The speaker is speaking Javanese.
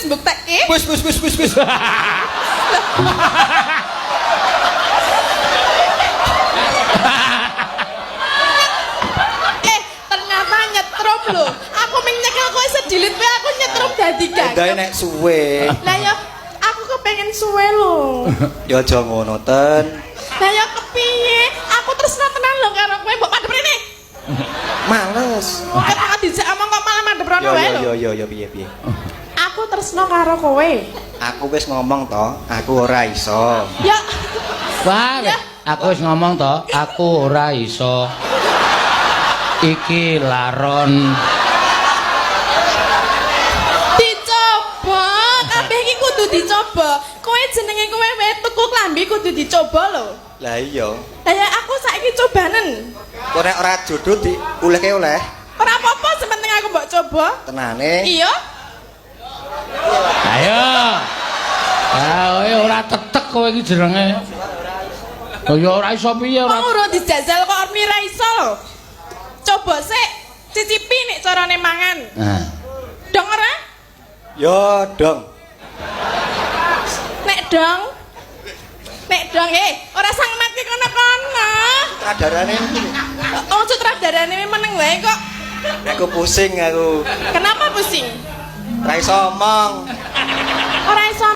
wis mbuktekke. Wis wis wis wis wis. Eh, ternyata nyetrum lho. Aku ming nyekel kowe sedilit wae aku nyetrum dadi Endahe gagap. nek suwe. Lah ya aku kepengen suwe lho. Ya aja ngono ten. Lah ya kepiye? Aku tresno tenan lho karo kowe, mbok madhep rene. Males. Kok tak dijak omong kok malah madhep rono Yo wae yo lho. yo yo yo piye piye. Aku tresno karo kowe. Aku wis ngomong to, aku ora iso. Ya, Wah, Ya. aku wis ngomong to, aku ora iso. Iki laron. Dicoba. Kabeh iki kudu dicoba. Kowe jenenge kowe wae tuku klambi kudu dicoba lho. Lah iya. Lah ya aku saiki cobanen. Kok nek ora jodoh diulehke oleh Ora apa-apa, sing penting aku mbok coba. Tenane. Iya. Ayo. Ah, kowe ora tetek kowe iki jenenge. Oh ya ora iso piye ora. Wong urung dijajal kok ora iso lho. Coba sik cicipi nek carane mangan. Nah. Dong ora? Yo dong. Nek dong. Nek dong ora sang mati kono-kono. Sutradarane iki. Oh, sutradarane meneng wae kok. Aku pusing aku. Kenapa pusing? Ora iso omong. Ora iso.